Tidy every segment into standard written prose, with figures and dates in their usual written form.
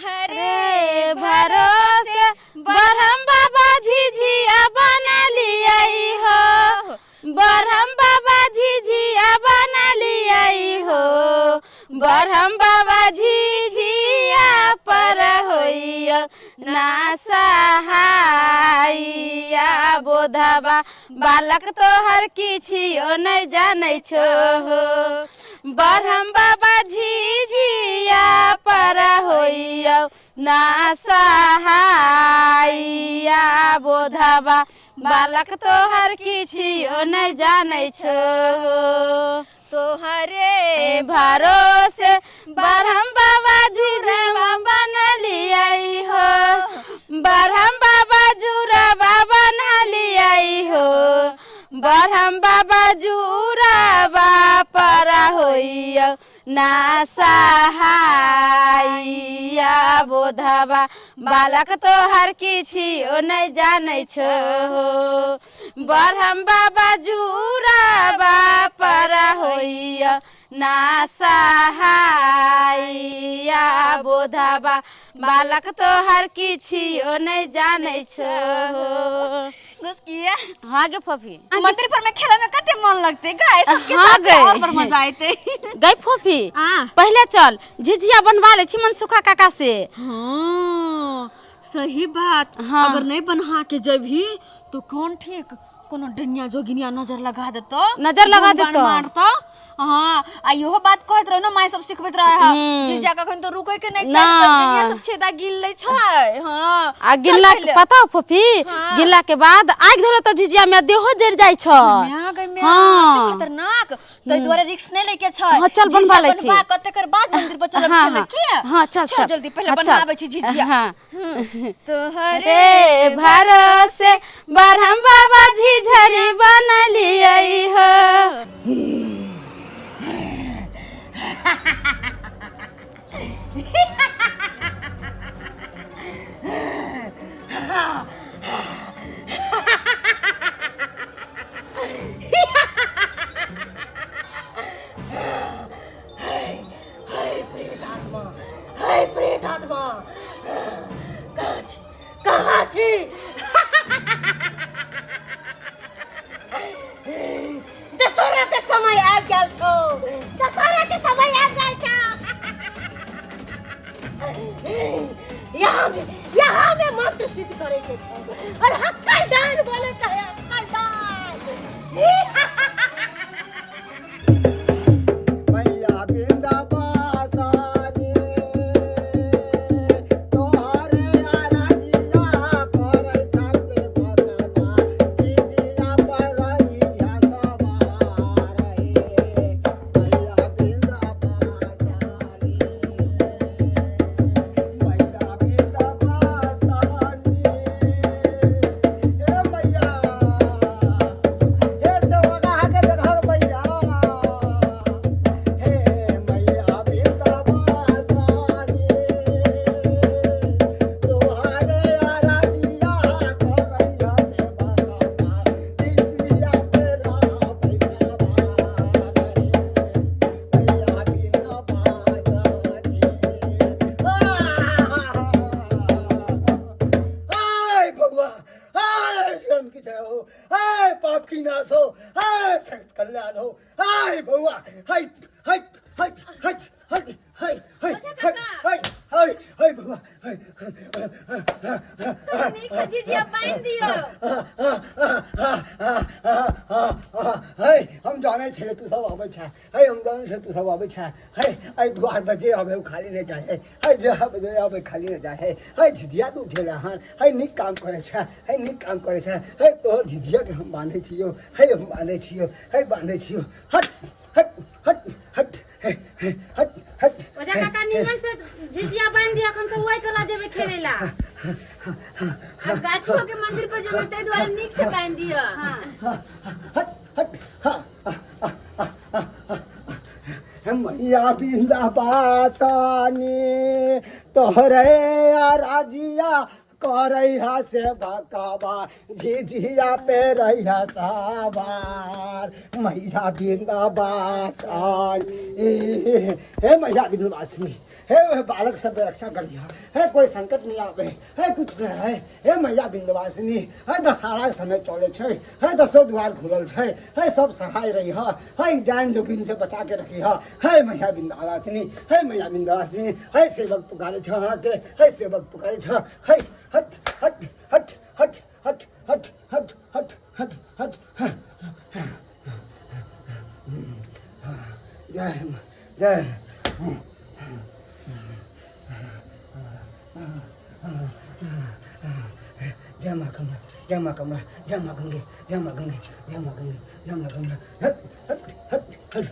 हरे भरोसे बरहम बाबा झिझिया बना लियाई हो, बरहम बाबा झिझिया बना लियाई हो, बरहम बाबा झिझिया पर होइयो ना सहाइया बोधबा बालक तोहर किछियो नहीं जानै छो हो, बरहम बाबा झिझिया पर होइयो ना सहाइया बोधबा बालक तोहर किछियो नहीं जानै छो हो। तोहरे भरोसे बरहम बाबा जुरवा बनलियाई हो, बरहम बाबा जुरवा बनलियाई हो, बरहम बाबा जुरवा पर होइयो ना सहाइया बोधबा बालक तोहर किछियो नहीं जानै छो हो, बरहम बाबा जुरवा पर होइयो ना सहाइया बोधबा बालक तोहर किछियो नहीं जानै छो हो। गुस्किया। हाँ गे फफी, मंदिर पर में खेले में कते मन लगते गाय सबके हाँ साथ गए। और पर मजा आते। गई फफी, हाँ। पहले चल झिझिया बनवा ले छी मनसुखा काका से। हाँ सही बात। हाँ। अगर नहीं बनहा के जबही तो कौन ठीक कोनो डनिया जोगिनिया नजर लगा देतो, नजर लगा बाण देतो। मारतो। हाँ आ इहो बात कहत रहो ना, माय सब सिखबैत रहे है, जीजा कखन तो रुकै के नहीं ना। चाही, तो डनिया सब छेदा गिन लै छै। हाँ आ चल गिनला के पहिले। पता हो फफी, हाँ। गिनला के बाद आगि धरे तो झिझिया में देहो जरि जाइ छ। म्या गई म्या, हाँ। कते खतरनाक, तै दुआरे रिस्क नहीं लेके छै। हाँ, चल झिझिया बनवा लै छी। बनवा के तकर बाद मंदिर पर चलब हाँ, खेले हाँ। के। हाँ, चल, चल चल। जल्दी पहले हाँ, चल। बनाबै छी झिझिया। हाँ। तोहरे रे भरोसे बरहम बाबा झिझरी बनलियै हो। हाय प्रेत आत्मा, कहाँ छी, कहाँ छी? दशहरा के समय आबि गेल छौ, दशहरा के समय आबि गेल छौ। यहाँ में मंत्र सिद्ध करे के छौ और हक्कल डान बोले के है, हक्कल डान। मैया बिंदाबासानी तोहरे आराधिया करै से भगवा झिझिया पर रहिया सवार हे। मैया बिंदाबासानी, मैया बिंदाबासानी, हे मैया, हे सेवका के देखा मैया, हे मैया बिंदाबासानी तोहरे आराधिया करैया से भगवा झिझिया पे रहबै सवार हे। मैया बिंदाबासानी। हाय भगवा, हाय धर्म की जय हो, हाय पाप की नाश हो, हाय जगत कल्याण हो, हाय भगवा, हाय हाय हाय हाय हाय हाय हाय हाय हाय हाय हाय भगवा, हाय। नीक से झिझिया बान्हि दियौ। हे हम जानै छलै तू सब अबै छै, हे हम जानै छलै तू सब अबै छै, हे एहि द्वार पर जे अबै ओ खाली नहि जाइ है, हे जे अबै जे अबै खाली नहि जाइ है, हे झिझिया तू उठेला हन, हे नीक काम करै छै, हे नीक काम करै छै, हे तोहर झिझिया के हम बान्धै छियौ, हे हम बान्धै छियौ, हे बान्धै छियौ, हट हट हट हट हे हे हट हट। ओझा काका निमन से झिझिया बान्हि दिअ, हम सब ओहि टोला जेबै खेलै ला। आब गाछियो के मंदिर पर जेबै ताहि दुआरे नीक से बान्हि दिअ। हाँ। हट हट हाँ। मैया बिंदाबासानी तोहरे आराधिया करैहा से भकाबा झिझिया पे रहिया साबार मैया बिंदाबासन। हे मैया बिंदवासिनी, हे बालक सब रक्षा करिहा, हे कोई संकट नहीं आवे, हे कुछ नहीं है। हे मैया बिंदवासिनी, हे दशहरा के समय चले छै, हे दसो द्वार खुलल छै, हे सब सहाय रही ह, हे डाइन जोगिन से बचा के रखी ह। हे मैया बिंदवासिनी, हे मैया बिंदवासिनी, हे सेवक पुकारे छ अहाँके, हे सेवक पुकारे छ। हे हट हट हट हट हट हट हट हट हट हट। जय जय। जय माँ कमला, जय माँ कमला, जय माँ गंगे, जय माँ गंगे, जय माँ गंगे, जय माँ गंगे। हट हट हट हट।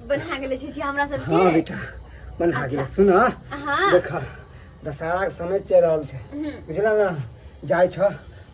बना गेलै छी हमरा सबके। हाँ बेटा, बना गेलै। सुन। हाँ। देख, दशहरा के समय चलि रहल छै, बुझल ने? जाइ छ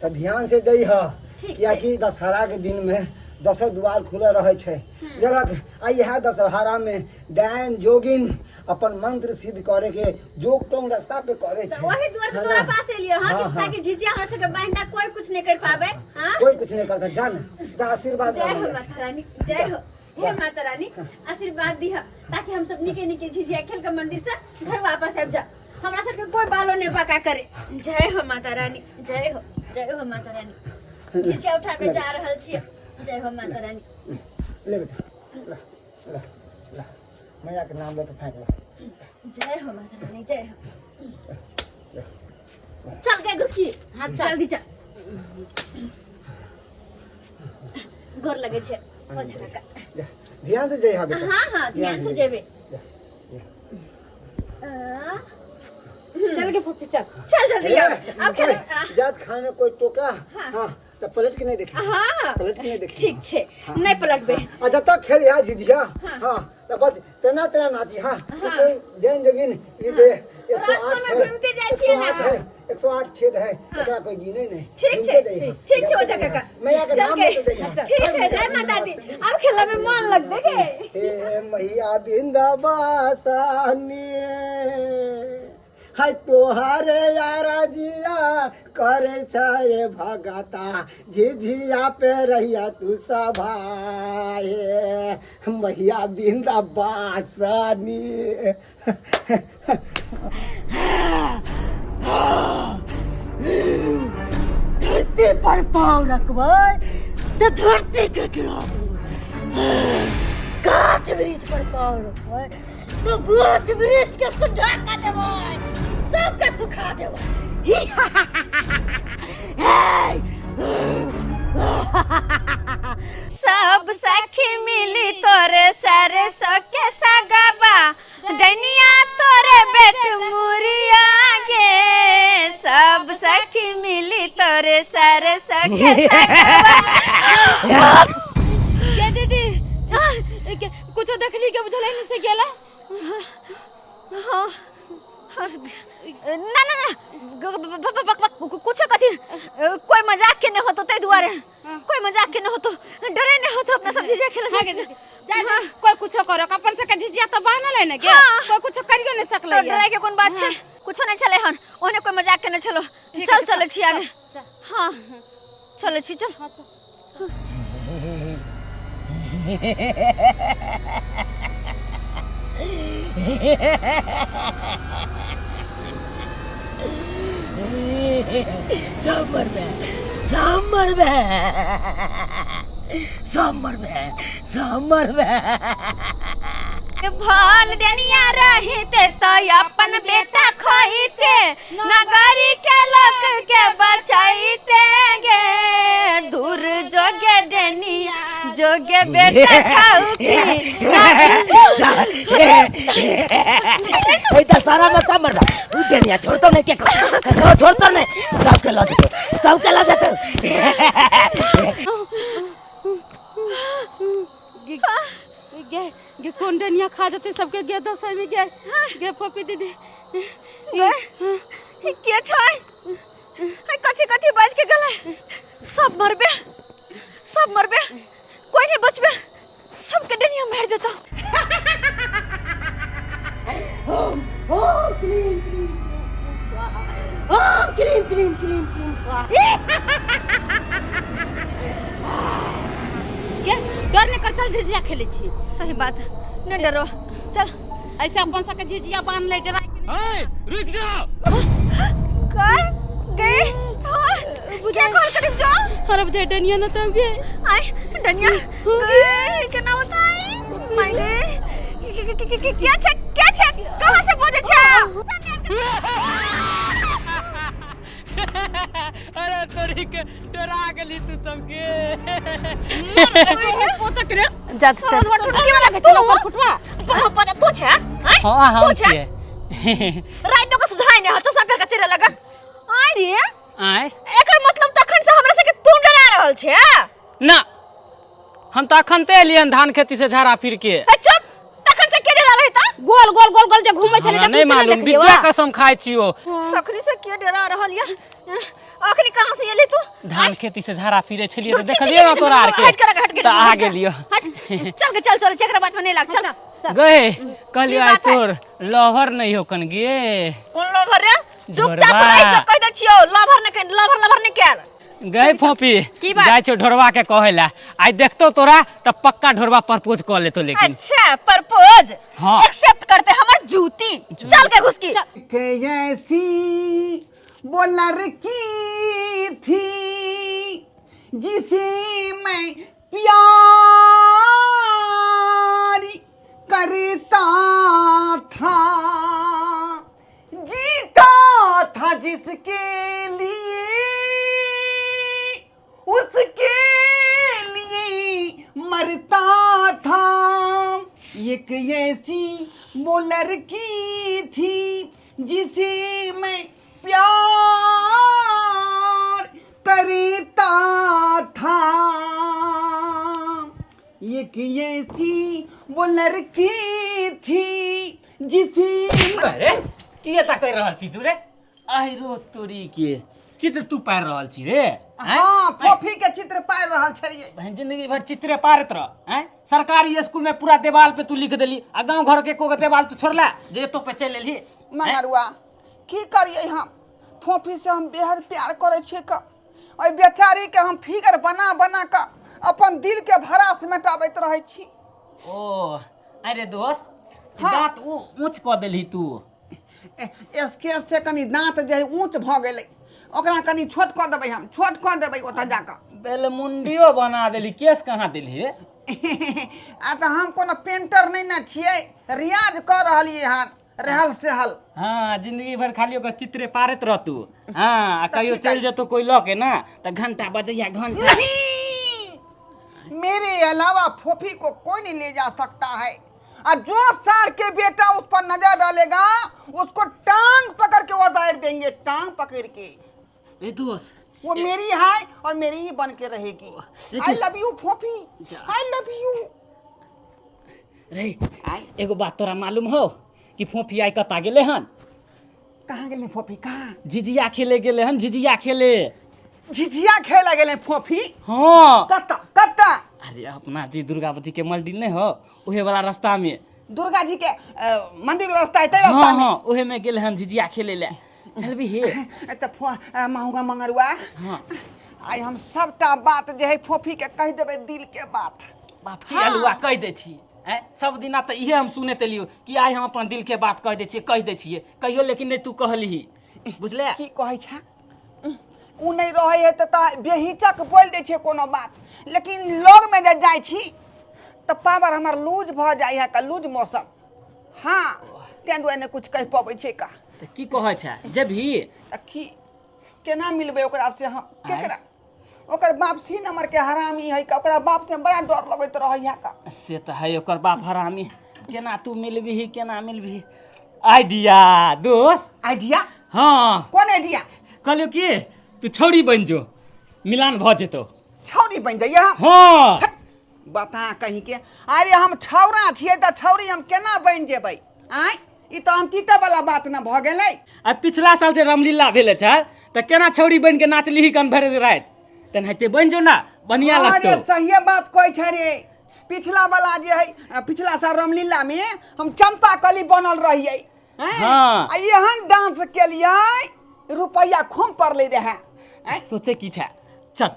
तऽ ध्यान से जइह, ठीक। कियाकि दशहरा के दिन में दसो द्वार खुलल रहै छै, बुझलक? आ इएह दशहरा में डायन जोगिन अपन मंत्र सिद्ध करे के जोग टोंग रास्ता पे करे तऽ छै। वही दुआरे है तोरा ना? पास एलियो। हाँ, हाँ, कि हाँ। ताकि झिझिया हमरा सबके बांधा कोई कुछ नहीं कर पावे। हाँ, कोई कुछ नहीं करता। जान जा, आशीर्वाद जय हो ला मैया से। माता रानी, जय हो। हे माता रानी, आशीर्वाद दिह ताकि हम सब निके निके झिझिया खेल के मंदिर से घर वापस आबि जा, हमरा सबके कोई बालो नहीं पका करे। जय हो माता रानी, जय हो, जय हो माता रानी। झिझिया उठाबे जा रहल छियै। जय हो माता रानी। ले बेटा, ला ला ला, मैया के नाम लेके फेंक ला। जय हो माता रानी, जय हो। चल गए घुसकी। हाँ, चल जल्दी चल। गोर लगे छै ओझा काका। जा, ध्यान से जइहा बेटा। हाँ हाँ, ध्यान से जेबे। जा, जा। चल के फूफी, चल चल जल्दी। ए, अब खेल। जात खाने में कोई टोका, हाँ, तो पलट के नहीं देखे। हाँ। पलट के नहीं देखे। ठीक छे, नहीं पलटबे। आ जब तक खेल यहाँ झिझिया, हाँ, तो बस तेना तेना नाची। हाँ, तो कोई जैन जोगिन ये जे 108 रास्ता में है, घूमते जाइ छियै ना। 108 है, 108 छेद है, एकरा कोई गिने नहीं। ठीक घूमते छे। जइहा। ठीक छे ओझा जाते काका। जइहा। मैया के चल नाम के। लेते जइहा। ठीक है, जय माता दी। अब खेला में मन लगते के। हे मैया बिंदवासनी, हाय तोहारे यारा जिया करे छे भगता, झिझिया पे रहिया तू सभाए, मैया बिंदवासनी। धरती पर पाँव रखबै तऽ धरती के चुरा देबै, गाछ वृक्ष पर पाँव रखबै तऽ गाछ वृक्ष के सुखा कऽ देबै, सबके सुखा देबै। सब सखी मिली तोरे सरसों के सगबा, डनिया तोरे बेट मुरिया गे। सब सखी मिली तोरे सरसों के सगबा। के दीदी, के कुछो देखली के बुझलै नहीं से गेला? हाँ, ना ना ना, बक बक कुछो कथी, कोई मजाक के नहीं होतो, ताहि दुआरे कोई मजाक के नहीं होतो, डरे नहीं होतो। अपना सब झिझिया खेले हाँ जाइ गे छी। दीदी, जा जा, कोई कुछो करो, अपन सबके झिझिया तऽ बान्हल है ने गे। हाँ। कोई कुछो करियो नहीं सकलै। तो डराय के कोन बात छै? कुछो नहीं छलै हन ओहने, कोई मजाक के नहीं छलो। ठीक चल है, चलै छी आगे। चल। हाँ, चलै छी, चल। हाँ, चल। सब मरबे, सब मरबे, सब मरबे, सब मरबे। भल डनिया रहिते तो अपन बेटा खोइते, नगरी के लोक के बचाइते गे। दूर जोगे डनिया जोगे बेटा खाऊ की। ओइ दशहरा में सब मरबे। उ दुनिया छोड़तो नहीं, केकरो केकरो छोड़तो नहीं, सबके लऽ जेतो, सबके लऽ जेतो। गे गे गे, कोन डनिया खा जेतै सबके गे दसै में गे? गे फोपी दीदी। गे, ई के छै? है कथी कथी बाज के गेलै? सब मरबे, सब मरबे, कोई नहीं बचबे, सबके डनिया मार देता। चल झिझिया खेलै छी। सही बात है, नहीं डरो, चल। ऐसे अपन सबके झिझिया बांध ले, डराय के नहीं। ए, रुक जाओ। कर गए, हाँ, क्या कॉल करीब जाओ। अरे बुझाइ डनिया न तो गे। आय डनिया गए, केना बताई माय गे, क्या छै, क्या छै, कहाँ से बोले छै? अरे तोरी के डरा गेली तू सबके। पोतक रे। जा चल, ठुटकी वाला के चलो ओकर फुटवा पर तू छै? आय हाँ, हम तू छै? छियै। रात को सुझाय ने चश्मा पेर के चले लगा। आय रे। आय। एकर मतलब तखन से हमरा सबके तू डरा रहल छै? ना, हम तऽ अखन ते एलियन धान खेती से झाड़ा फिर के। ए चुप, तखन से के डरावे त? गोल गोल गोल गोल जे घूमै छलै। हमरा नहीं मालूम, विद्या कसम खाइ छियो। तखनी से के डरा रहल या? अखनी कहाँ से एली तू? धान खेती से झाड़ा फिरे छलियै तऽ छी, छी, देखलियै ना छी, तोरा आर के, हट कर, हट कर, तऽ आ हट कर। गेलियो। हट, चल के चल, चल एकरा बात में नहीं लाग, चल। गए कहलियो की आइ बात है? तोर लवर नहीं हो कन गे। कौन लवर रे? चुपचाप ढोरबा। रह जो, कह दे छियो लवर ने, लवर लवर ने केल। गए फोपी। की बात? जाइ छौ ढोरबा के कहै ला, आइ देखतो तोरा तऽ पक्का ढोरबा प्रपोज कऽ लेतो, लेकिन अच्छा प्रपोज? हाँ। एक्सेप्ट करते हमर जूती, चल के घुसकी। के ऐसी वो लड़की थी जिसे मैं प्यार करता था, जीता था जिसके लिए, उसके लिए मरता था। एक ऐसी वो लड़की थी जिसे मैं प्यार करता था। एक ऐसी वो लड़की थी जिसे अरे की एता कहि रहल छी तू रे? आहिरो तोरी के, चित्र तू पारि रहल छी रे? आँय? हाँ, फोफी के चित्र पारि रहल छलियै। बहन, जिंदगी भर चित्रे पारत रह। आँय, सरकारी स्कूल में पूरा देवाल पे तू लिख देली आ गांव घर के एको गो देवाल तू छोड़ला जे एतो पे चलि एलही? मंगरुआ, की करियै हम? फोफी से हम बेहद प्यार करै छियै क ओहि बेचारी के हम फिगर बना बना कऽ अपन दिल के भड़ास मेटाबैत रहै छी। ओ अरे दोस्त। हाँ। दाँत ऊ ऊँच कऽ देलही तू। स्केच से कनि दाँत जे है ऊँच भऽ गेलै, ओकरा कनि छोट कऽ देबै, हम छोट कऽ देबै ओतऽ जाकऽ। बेलमुंडियो बना देली, केस कहाँ देलही रे? आ तऽ हम कोनो पेंटर नहि ने छियै, रियाज कऽ रहलियै हन रहल सहल। हाँ, जिंदगी भर खाली ओकर चित्रे पारैत रह तू। हाँ, आ कहियो की चलि जेतौ कोई लऽ के ना तऽ घंटा बजैया घंटा। नहीं, मेरे अलावा फोफी को कोई नहीं ले जा सकता है और जो सार के बेटा उस पर नजर डालेगा उसको टांग पकड़ के वो दायर देंगे, टांग पकड़ के। ए दोस्त, वो मेरी है और मेरी ही बन के रहेगी। I love you फोफी। जा। I love you. रे, एगो बात तोरा मालूम हो कि फोफी आइ कतऽ गेलै हन? कहाँ गेलै फोफी, कहाँ? झिझिया खेले गेलै हन, झिझिया खेले। झिझिया खेले गेलै फोफी? हाँ। कतऽ, कतऽ? अरे अपना जे दुर्गा जी के मंदिर नहीं हो, उहे वाला रास्ता में। दुर्गा जी के मंदिर वाला रास्ता है रास्ता हाँ में? हाँ, उहे में गेल हन झिझिया खेले ले, चल भी हे। तऽ माहुआ मंगरुआ। हाँ। आइ हम सबटा बात जे है फोफी के कहि देबै, दिल के बात। बाप की अलुआ कहि दै छी। आँय, सब दिना तऽ इहे हम सुनैत एलियौ कि आइ हम अपन दिल के बात कहि दै छियै, कहि दै छियै कहियो, लेकिन नहि तू कहलिही, बुझले? की कहै छै, उ नहि रहै है तऽ बेहिचक बोलि दै छियै कोनो बात, लेकिन लगमे जे जाइ छी तऽ पावर हमर लूज भऽ जाइ है का, लूज मौसम। हाँ, ताहि दुआरे नहि कुछ कहि पबै छै का। तऽ की कहै छै, जेबही? तऽ की केना मिलबै ओकरा से हम? केकरा? ओकर बाप सी नंबर के हरामी है का, ओकरा बाप से बड़ा डर लगैत रहै है का। से तऽ है ओकर बाप हरामी, केना तू मिलबिही, केना मिलबिही? आइडिया दोस्त। आइडिया? हाँ। कोन आइडिया? कहलियौ कि तू छौड़ी बनि जो, मिलान भऽ जेतौ। छौड़ी बनि जाइए हम? हाँ। बता कहीं के, अरे हम छौड़ा छियै तऽ छौड़ी हम केना बनि जेबै? आँय, ई तऽ अंकिता वाला बात न भऽ गेलै। आ पिछला साल जे रामलीला भेले छै तऽ केना छौड़ी बनि के नाचलिही कन भरि राति, तेनाहिते बनि जो ना, बढ़िया अरे लगतौ। सहिए बात कहै छै रे। पिछला वाला जे है, पिछला साल रामलीला में हम चंपा कली बनल रहियै, हैं? हाँ। आ एहन डांस केलियै, रुपैआ खूब पड़लै रहै, हैं? सोचे की छै, चल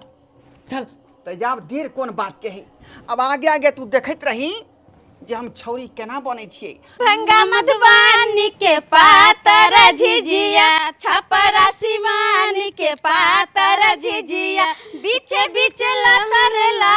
चल। तऽ जाब देर कोन बात के है, अब आगे आगे तू देखैत रही जे हम छौरी केना बनै छियै। भंगा मधुबनी के पातर झिझिया, छपरा सिवान के पातर झिझिया, बीचे बीचे लतर ला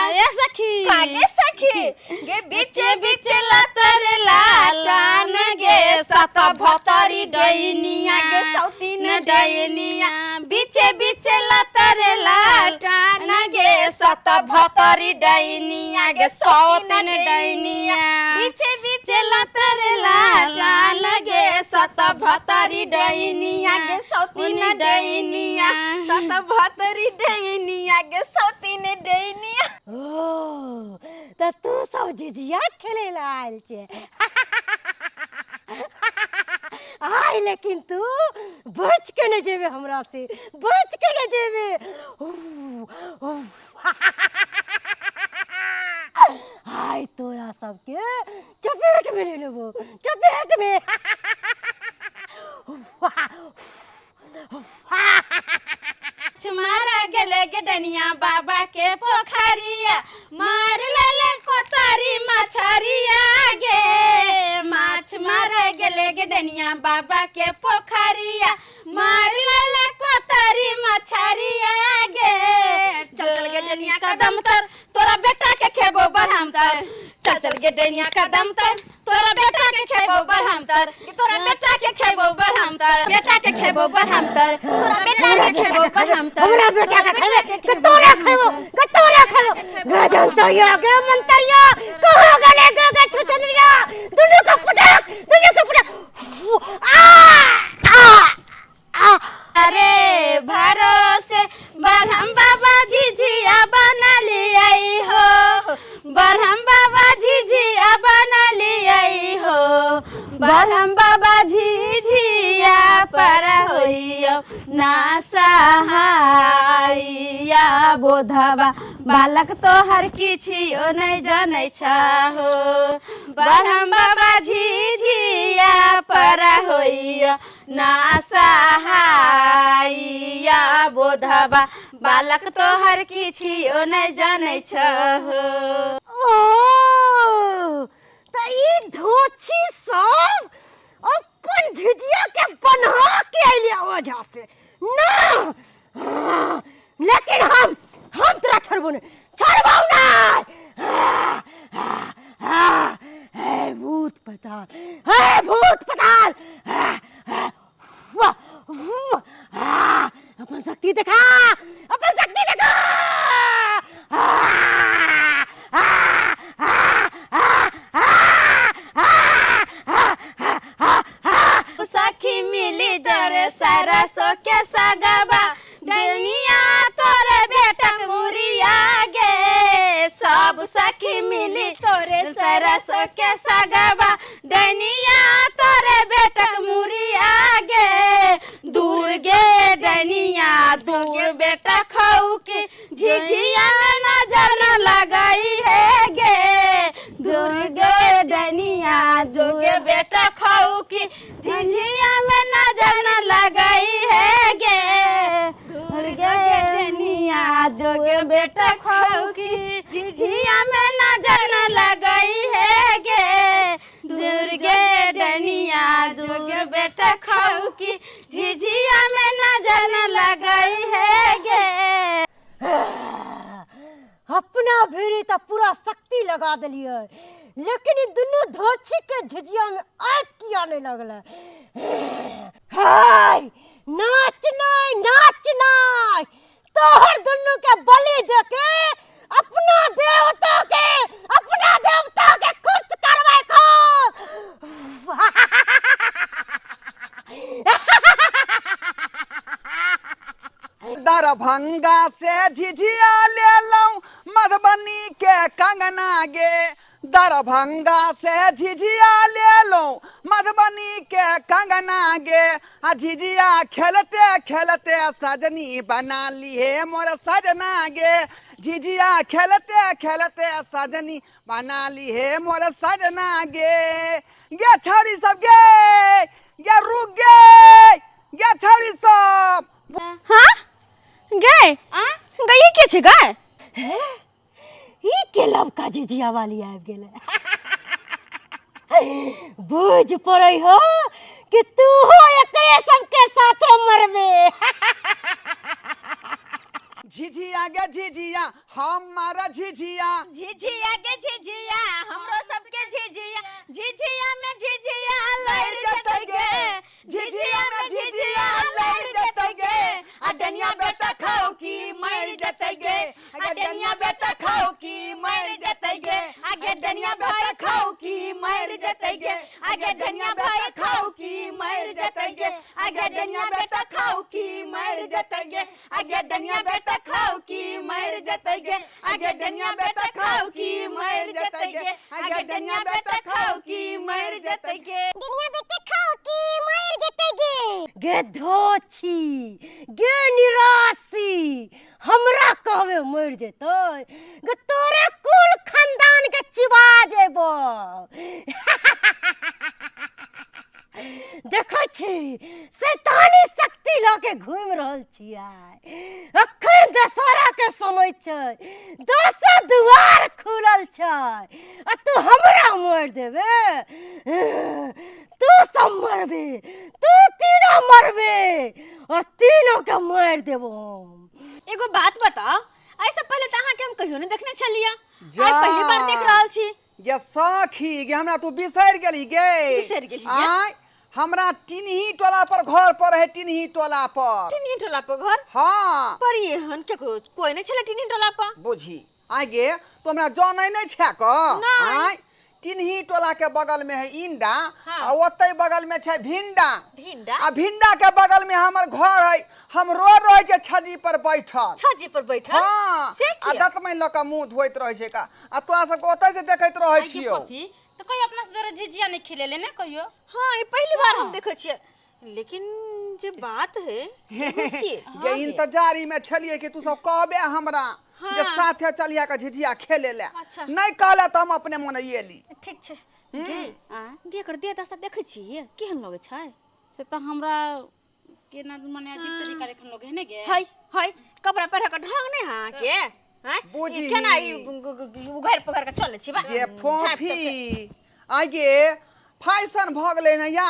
ए सखी, कागे सखी गे, बीचे बीचे लतर ला टान गे, सत भतरी डैनिया गे सौतीन न डैनिया, बीचे बीचे लतर ला टान गे, सत भतरी डैनिया गे सौतीन डैनिया, बीचे बीचे लतर ला टान गे, सत भतरी डैनिया गे सौतीन डैनिया, सत भतरी डैनिया गे सौतीन डैनिया। ओ तऽ तू सब झिझिया खेले ला आयल छे आय, लेकिन तू बच के नहीं जेबे, हमरा से बच के नहीं जेबे। आय तोरा सबके चपेट में ले लेबो, चपेट में। मारा गेले गे डनिया बाबा के पोखरिया, मार लेले कोतारी मछरिया गे, माछ मारे गेले गे डनिया बाबा के पोखरिया, मार लेले कोतारी मछरिया गे। चल चल गे डनिया कदम तर, तोरा बेटा के खेबो बरहम तर, चल चल गे डनिया कदम तर, तोरा बेटा के खेबो बरहम तर, तोरा बेटा के खेबो बरहम तर, बेटा के खेबो बरहम तर, तोरा बेटा के खेबो बरहम तर, हमरा बेटा के खेबे के तोरा खेबो के तोरा खेबो। गजंतरिया गे मंतरिया कहाँ गेले गे गे छुछनरिया, दुनू के पटक, दुनू के पटक। आ आ आ अरे भरोसे बरहम बाबा झिझिया बना लियाई हो, बरहम बाबा झिझिया बना लियाई हो, बरहम बाबा झिझिया पर होइयो ना सहाइया, बोधबा बालक तोहर किछियो नहीं जानै छहो, बरहम बाबा झिझिया पर होइयो ना सहाइया, बोधबा बालक तोहर किछियो नहीं जानै छहो। ओ त ई धोछी सब अपन झिझिया के बन्हा के अइले ओझा से ना। हाँ, लेकिन हम तोरा छोड़बो नहीं, छोड़बो नहीं। हे भूत पताल, हे भूत पताल, वाह, वाह, अपन शक्ति देखा, अपन शक्ति देखा। आ, आ, आ, आ, आ, आ, आ, आ, सखी मिली जरे सरसो के सगबा, डनिया तोरे बेटक मुरिया गे, सब सखी मिली तोरे सरसो के सगबा, डनिया तोरे बेटक मुरिया गे, दूर गे डनिया दूर बेटा खाऊ के झिझिया नजर न लगाई है गे, दूर गे डनिया जोगे बेटा खाऊ की झिझिया में नजर न लगाई है गे, दूर गे डनिया जोगे बेटा खाऊ की झिझिया में नजर न लगाई है गे, दूर गे डनिया जोगे बेटा खाऊ की झिझिया में नजर न लगाई है गे। अपना भीड़ त पूरा शक्ति लगा दिलियै, लेकिन ई दुनू धोछी के झिझिया में आग किया नहीं लगल। हाय नाच नाय, नाच नाय, तोहर दुनू के बलि दे के अपना देवता के, अपना देवता के खुश करबै खो। दरभंगा से झिझिया ले लूं मधुबनी के कंगना गे, दरभंगा से झिझिया ले लूं मधुबनी के कंगना गे, आ झिझिया खेलते खेलते सजनी बना ली है मोर सजना गे, झिझिया खेलते खेलते सजनी बना ली है मोर सजना गे। गे छौरी सब गे, गे रुक गे, गे छौरी सब। हाँ गए गई के छे गए? हे ई के लवका झिझिया वाली आबि गेलै। बुझ पड़ै हो कि तू हो एकरे सबके साथे मरबे। झिझिया गे झिझिया हमारा झिझिया, झिझिया के झिझिया हमरो सबके झिझिया, झिझिया में झिझिया लड़ जतै गे, झिझिया में झिझिया लड़ जतै गे, आ डनिया बेटा खाओ की मर जतै गे, आ डनिया बेटा खाओ की मर जतै गे, आगे डनिया बेटा खाओ की मर जतै गे, आगे डनिया बेटा खाओ की मर जतै गे, आगे डनिया बेटा खाओ की मर जतै गे, आगे डनिया बेटा खाओ की मर जतै गे, आगे डनिया बेटा खाओ की मर जतै गे, आगे डनिया बेटा खाओ की मर जतै गे। डनिया बेटा खाओ की मर जतै गे। गे धोछी गे निराशी, हमरा कहबे मर जेतै गे, तोरे कुल खानदान के चिबा जेबो। देखै छी शैतानी शक्ति लऽ के घूमि रहल छियै। अखन दशहरा के समय छै, दसो दुआर खुलल छै आ तू हमरा मारि देबे? तू सब मरबे, तू तीनों मरबे और तीनों के मारि देबो हम। एगो बात बताओ, एहिसँ पहिले तऽ अहाँके हम कहियो नहि देखने छलियै, आइ पहिली बार देख रहल छी। गे सखी गे, हमरा तू बिसरि गेली गे? बिसरि गेली गे। आँय, हमरा टिनही टोला पर घर पर है, टिनही टोला पर। टिनही टोला पर घर? हाँ। पर एहन के कोई नहीं छलै टिनही टोला पर। बुझी आइ गे, तू हमरा जानै नहि छै क? नहि। आँय, टिनही टोला के बगल में है इंडा। हाँ। आ ओतै बगल में छै भिंडा। भिंडा? आ भिंडा के बगल में हमर घर है। हम रोज रहै छै छज्जी पर बैठल। छज्जी पर बैठल? हाँ। से आ किया? दतमनि लऽ कऽ मुँह धोइत रहै छै का, आ तोरा सबके ओतै से देखैत रहै आइ गे छियौ। फोफी, तऽ कहियो अपना से जोरे झिझिया नहि खेलेले ने कहियो? हाँ, ई पहिली बार हम देखै छियै, लेकिन जे बात है मुश्किल। गे इंतजारी में छलियै कि तू सब कहबे हमरा जे साथे चलिया के झिझिया खेले ले। अच्छा। नहीं कहले तऽ हम अपने मोने एली। ठीक छै गे। गे एकर देह दशा देखै छियै केहन लगै छै? से तऽ हमरा केना मने अजीब तरीका देखन लगे है ने गे। हाय हाय, कपड़ा पहिर के ढंग नहि है अहाँके? हैं? बुझी। ई केना ई उघारि पघारि के चलै छी बा? गे फोफी, आइ गे फैशन भऽ गेलै ने, या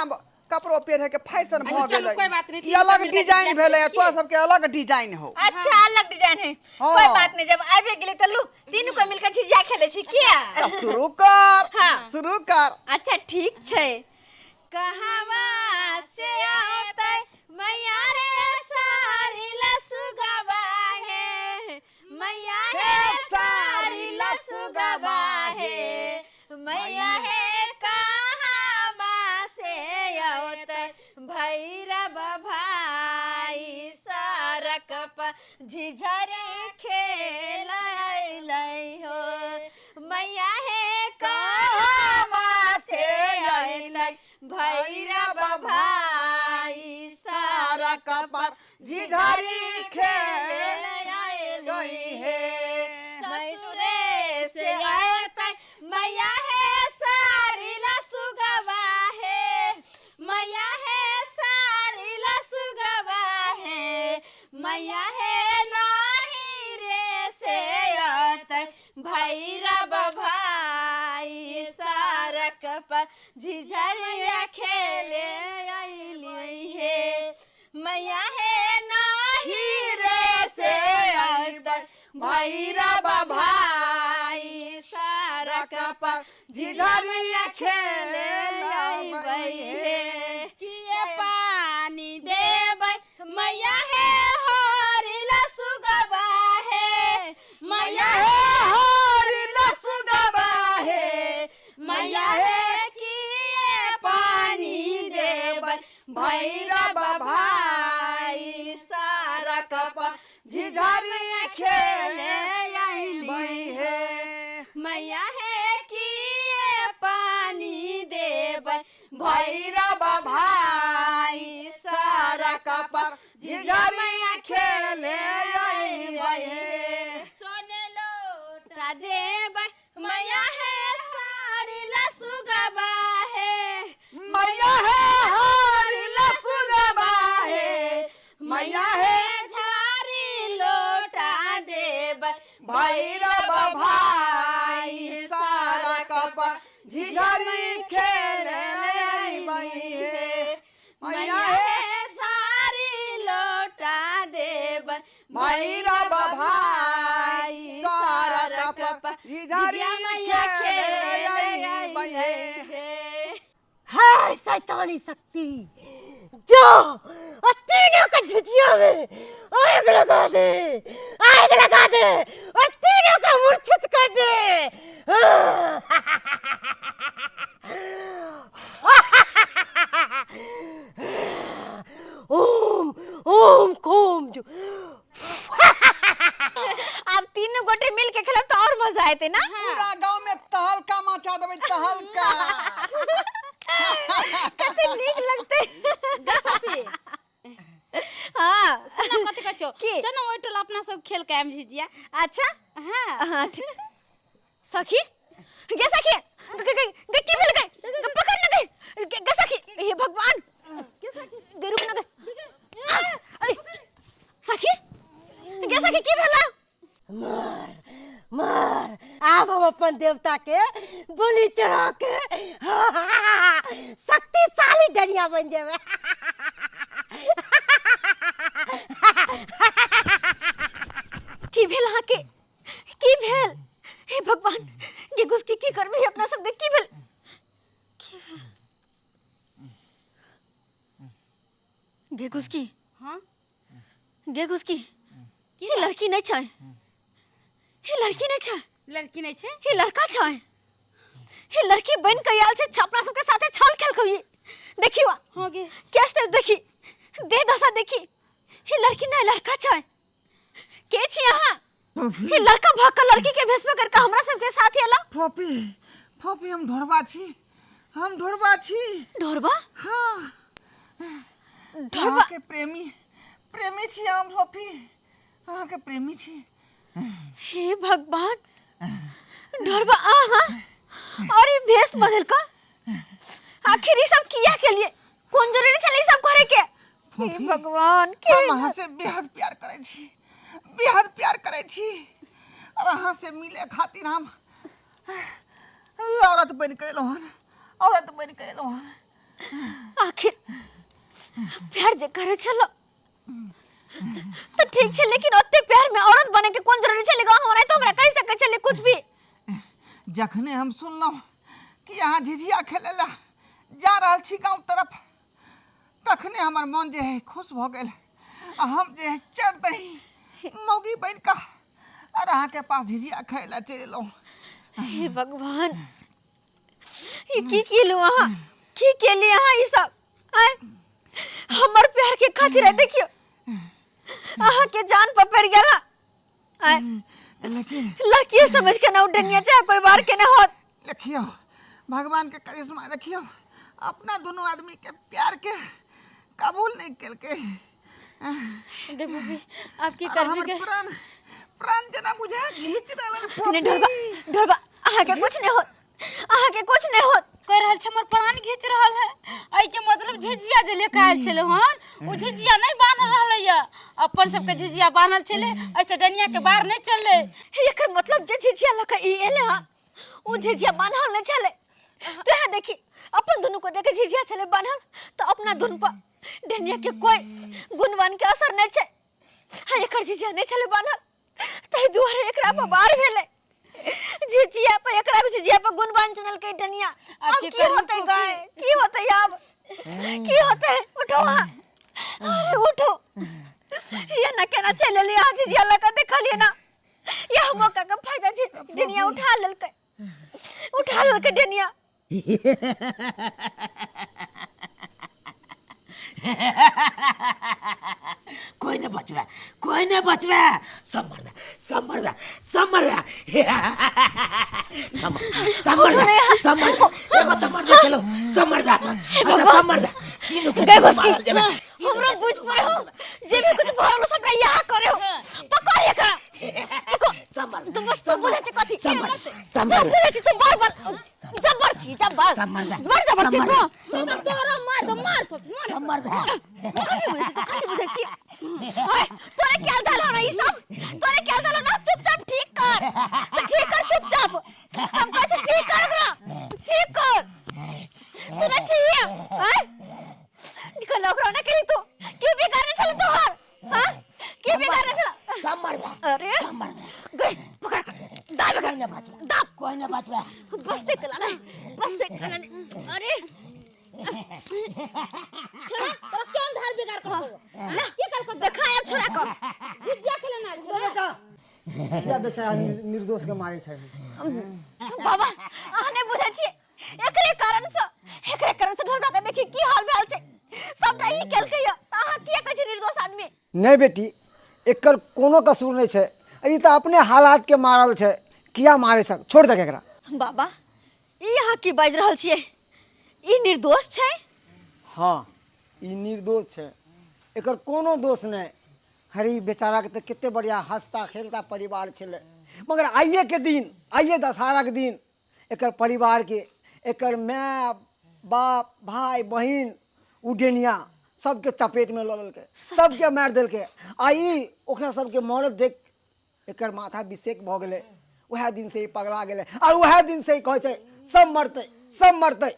कपड़ो पहिरे के फैशन भऽ अच्छा, चलू, गेलै। कोई बात नहीं, ई अलग मिलके डिजाइन झिझिया भेलै, खेलै तोरा सबके अलग डिजाइन हो। अच्छा, अलग डिजाइन है। हाँ। कोई बात नहीं, जब आबि गेलै तऽ लू तीनू को मिलके झिझिया खेलै छी किया? तऽ शुरू कर। हाँ। शुरू कर। अच्छा ठीक छै। कहवा से औतै मैया रे सारी लसुगवा हे, मैया हे सारी लसुगवा हे, मैया हे कहवा से औतै भैरव भाई, सड़क पर झिझरी खेलै हो, मैया हे कहवा से अयलै भैरव भाई, सड़क पर झिझरी खेल खेलै गई हे। ससुरे से अयतै मैया हे सारी लसुगवा हे, मैया हे सारी लसुगवा हे, मैया हे नाही रे से अयतै भैरव भाई, सड़क पर झिझरिया खेले अइली हे, मैया हे नाही रे से अयतै भैरव भाई, सड़क पर झिझरिया खेले अइबै हे। किए पानी देबै मैया हे हरि लसुगवा हे, मैया हे हरि लसुगवा हे, मैया हे किए पानी देबै भैरव भाई, सड़क पर झिझरिया खेले अइली हे, मैया हे किए पानी देबै भैरव भाई, सड़क पर झिझरिया खेले अइबै हे। सोने लोटा देबै मैया हे सारी लसुगवा हे, मैया हे हरि लसुगवा हे, मैया हे झारी लोटा देबै भैरव भाई, भैरव भाई सरक झिझिया मैया खेले खेले है शैतानी शक्ति, जो और तीनों का झिझिया में आग लगा दे, आग लगा दे और तीनों का मूर्छित कर दे। ओम ओम कोम जो। आब तीनों गोटे मिल के खेलब तो और मजा आते ना। पूरा गांव में तहलका मचा देबै, तहलका। कते नीक लगते। गफापी। हाँ सुन कथि कहै छौ? की? चल ना ओहि टोला अपना सब खेल के आयब झिझिया। अच्छा हाँ। हाँ ठीक। सखी गे सखी, गे गे गे की भेल गे? गे पकड़ न गे, गे गे सखी, हे भगवान, गे रुक न गे। आ, ऐ, सखी गे सखी की भेला? मार मार, आब हम अपन देवता के बलि चढ़ा के शक्तिशाली डनिया बन जेबै। की भेल अहाँ के? की भेल? हे भगवान, गे घुसकी की करबै अपना सबके? की भेल? की भेल गे घुसकी? हाँ गे घुसकी, ये लड़की नहीं छै, ये लड़की नहीं छै। लड़की नहीं छै? ये लड़का छै। ये लड़की बन के आयल छै अपना सबके साथे छल खेल के। देखियो हाँ गे कैसे देखी दे दशा देखी, ये लड़की नहीं लड़का छै। के छी अहाँ? ये लड़का भाग के लड़की के भेष में करके हमरा सबके साथ एला। फोपी फोपी, हम ढोरबा छी, हम ढोरबा छी। ढोरबा? हाँ ढोरबा। अहाँके प्रेमी प्रेमी छी हम फोपी, अहाँके प्रेमी छी। हे भगवान, ढोरबा आहा और ये भेष बदल का आखिर ये सब किया के लिए? कौन जरूरी छले ई सब करे के? हे भगवान, के हम अहाँ से बेहद प्यार करै छी, बेहद प्यार करै छी और अहाँ से मिले खातिर हम औरत बनि के एलहुँ हन, औरत बनि के एलहुँ हन। आखिर प्यार जे करे छलो तो ठीक छे, लेकिन ओते प्यार में औरत बने के कोन जरूरी छले? गाँव हमरा तो हमरा कहि सकै छले कुछ भी। जखने हम सुनलहुँ कि अहाँ झिझिया खेले ला जा रहल छी गाँव तरफ, तखने हमर मन जे है खुश भऽ गेल आ हम जे है चढ़ दही मौगी बनि कऽ और अहाँके पास झिझिया खाय ला चलि एलहुँ। हे भगवान, ये की केलहुँ अहाँ? की केली अहाँ ई सब? आँय, हमर प्यार के खातिर है, देखियो अहाँ के जान पर पड़ गेल। आँय, लेकिन लड़की समझ के ना उडनिया चाहे कोई बार के ना होत। देखियो भगवान के करिश्मा देखियो, अपना दोनों आदमी के प्यार के कबूल नहीं केलकै। गे फूफी, आब की और करबी हमर गे? प्राण प्राण जेना बुझे घीच रहल। नहीं ढोरबा, ढोरबा अहाँ के कुछ नहीं होत, अहाँ के कुछ नहीं होत। कहि रहल छै हमर प्राण घीच रहल है, एहि के मतलब झिझिया जे लेके आयल छलै हन ओ झिझिया नहि बान्हल रहलै या, अपन सबके झिझिया बान्हल छलै, एहिसँ डनिया के बाहर नहि चललै। एकर मतलब जे झिझिया लऽ के ई एलै हँ ओ झिझिया बान्हल नहि छलै। तो यहाँ देखी अपन दुनू गोटे के झिझिया छलै बान्हल, तो अपना दुनू पर डनिया के कोई गुणवान के असर नहि छै। हाँ एकर झिझिया नहि छलै बान्हल, ताहि दुआरे एकरा पर बार भेलै। झिझिया पर एकरा झिझिया पर गुणवान चललकै डनिया। आब अब की की करबी होतै फूफी? गाय, की होतै आब? की होतै? उठो अहाँ, अरे उठो। ये ना केना चलि एलियै अहाँ झिझिया लऽ कऽ? देखलियै ना यह मौका के फायदा छै, डनिया उठा लेलकै, उठा लेलकै डनिया। कोई नहीं बचवे, कोई नहीं बचवे, सब मरवे, सब मरवे, सब मरवे, सब सब मरवे, सब मरवे। एगो तो मरवे चलो, सब मरवे आता, सब मरवे, तीनों के गए तीनों घुसकी। मारल जेबे। हमरो बुझ पड़े हो जे भी कुछ भरल सबटा यहाँ करे हो। पकड़ एकरा, पकड़। सब मरवे, तू बस तू बुझे छै कथी? सब मरवे, सब तू मरवे। बुझे छै तू बड़ बड़ जबर छी, जबर सब मरवे, बड़ जबर छी सब तू। मरवे, तोरा मार दो, मार फूफी, मार। सब मरवे। कथी बुझे छी तू? कथी बुझे छी? ओए, तोरे क्या दाल हो ई सब? तोरे क्या दाल ना? चुपचाप ठीक कर, तो ठीक कर चुपचाप। हम कहै छी ठीक कर ओकरा, ठीक कर। सुनै छी? आय निकल ओकरा ना कही तू की बिगाड़ने छल तोहर? हां की बिगाड़ने छल? बचबे। बसते कला नहीं, बसते कला नहीं। अरे छोरा तोरा केहन धार बिगाड़ कर ना की कर को देखा आब छोरा को झिझिया खेले ना आयल बेटा किया बेटा निर्दोष के मारे छै। बाबा अहाँ नहि बुझै छियै, एकरे कारण से, एकरे कारण से ढोलबा के देखी की हाल भेल छै, सबटा ई केलकै या त अहाँ किया कहै छियै निर्दोष आदमी? नहि बेटी, एकर कोनो कसूर नहि छै। अरे ई तऽ अपने हालात के मारल छै, किया मारे छै, छोड़ दे एकरा। बाबा ई अहाँ की बाजि रहल छियै? ई निर्दोष छै? हाँ ई निर्दोष छै, एकर कोनो दोष नहि। अरे ई बेचाराके तऽ कते बढ़िया हंसता खेलता परिवार छलै, मगर आइए के दिन, आइए दशहरा के दिन एकर परिवार के, एकर माय बाप भाई बहिन उडेनिया सबके चपेट में लऽ लेलकै, सबके मारि देलकै। आ ई ओकरा सबके मरत देख एकर माथा विषेक भऽ गेलै। वएह दिन से ई पगला गेलै और वएह दिन से ई कहै छै सब मरतै, सब मरतै।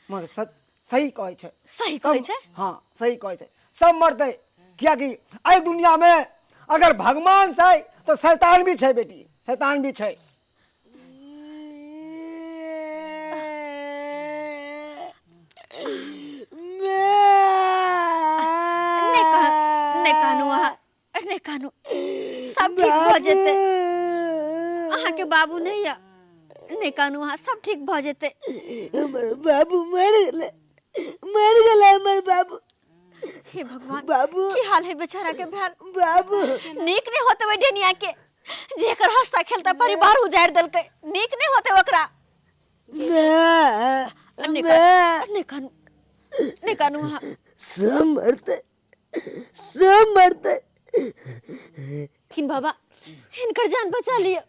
मगर सच सही कहै छै। सही कहै छै? हाँ सही कहै छै, सब मरतै। कियाकि एहि दुनिया में अगर भगवान छै तो शैतान भी छै बेटी, शैतान भी छै। नहि कह, नहि कानू अहाँ, नहि कानू, सब ठीक भऽ जेतै। अहाँके बाबू नहि यऽ, नहि कानू अहाँ, सब ठीक भऽ जेतै। हमर बाबू मरि गेलै, मरि गेलै हमर बाबू। हे भगवान, बाबू की हाल है बेचारा के भेल? बाबू नीक नहि होते ओहि डेनिया के जे एकर हंसता खेलता परिवार उजाड़ि देलकै, नीक नहि होते ओकरा। माय, नहि माय। कानू, नहि कानू, नहि कानू अहाँ। सब मरतै, सब मरतै। लेकिन बाबा हिनकर जान बचा लिअ,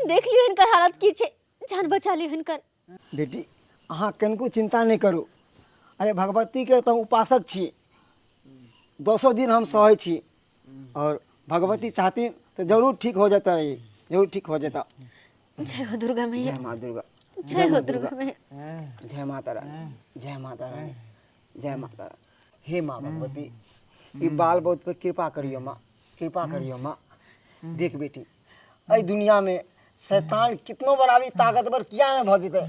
देख लियौ हिनकर हालत की छै, जान बचा लियौ हिनकर। बेटी अहाँ कनिको चिंता नहि करू। अरे भगवती के तऽ उपासक छी, 10 दिन हम सहै छी और भगवती चाहती तऽ जरूर ठीक हो जेता, ई जरूर ठीक हो जेता। जय हो दुर्गा मैया। जय माँ दुर्गा। जय हो दुर्गा मैया। जय माता रानी, जय माता रानी, जय माता रानी। हे माँ भगवती, ई बाल बहुत पे कृपा करियो माँ, कृपा करियो माँ। देख बेटी, एहि दुनिया में शैतान कितनो बड़ा भी ताकतवर किया ने भऽ जेतै,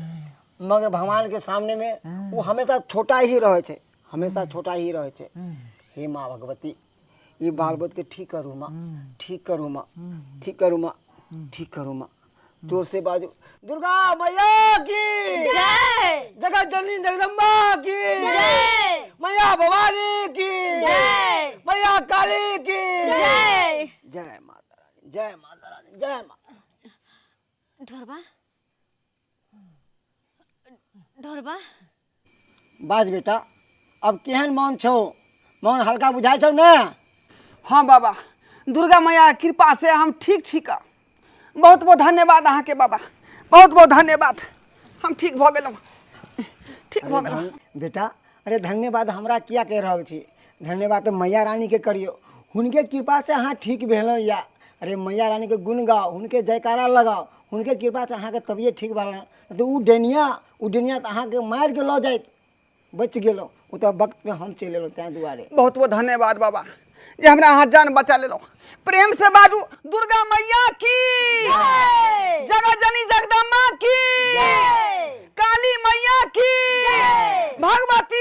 मगर भगवान के सामने में वो हमेशा छोटा ही रहै छै, हमेशा छोटा ही रहै छै। हे माँ भगवती, ई बाल बोध के ठीक करू माँ, ठीक करू माँ, ठीक करू माँ, ठीक करू माँ। जोर से बाजू दुर्गा मैया की जय, जगत जननी जगदम्बा की जय, मैया भवानी की जय, मैया काली की जय। जय माता रानी, जय माता रानी, जय माता। ढोरबा, ढोरबा बाज बेटा, अब केहन मन छौ? मन हल्का बुझाइ छौ ने? हाँ बाबा, दुर्गा मैया के कृपा से हम ठीक छी का। बहुत बहुत धन्यवाद अहाँके बाबा, बहुत बहुत धन्यवाद। हम ठीक भऽ गेलहुँ, ठीक भऽ गेलहुँ। बेटा, अरे धन्यवाद हमरा किया कहि रहल छी? धन्यवाद तऽ मैया रानी के करियौ, हुनके कृपा से अहाँ ठीक भेलहुँ या। अरे मैया रानी के गुण गाओ, हुनके जयकारा लगाओ, हुनके कृपा से अहाँके तबियत ठीक भेल। तऽ उ डेनिया, उ डेनिया तऽ अहाँके मारि के लऽ जाइत, बचि गेलहुँ, ओ तऽ वक्तमे हम चलि एलहुँ ताहि दुआरे। बहुत बहुत धन्यवाद बाबा जे हमरा अहाँ जान बचा लेलहुँ। प्रेम से बाजू दुर्गा मैया की जगत जननी जगदम्बा की, काली मैया की, भगवती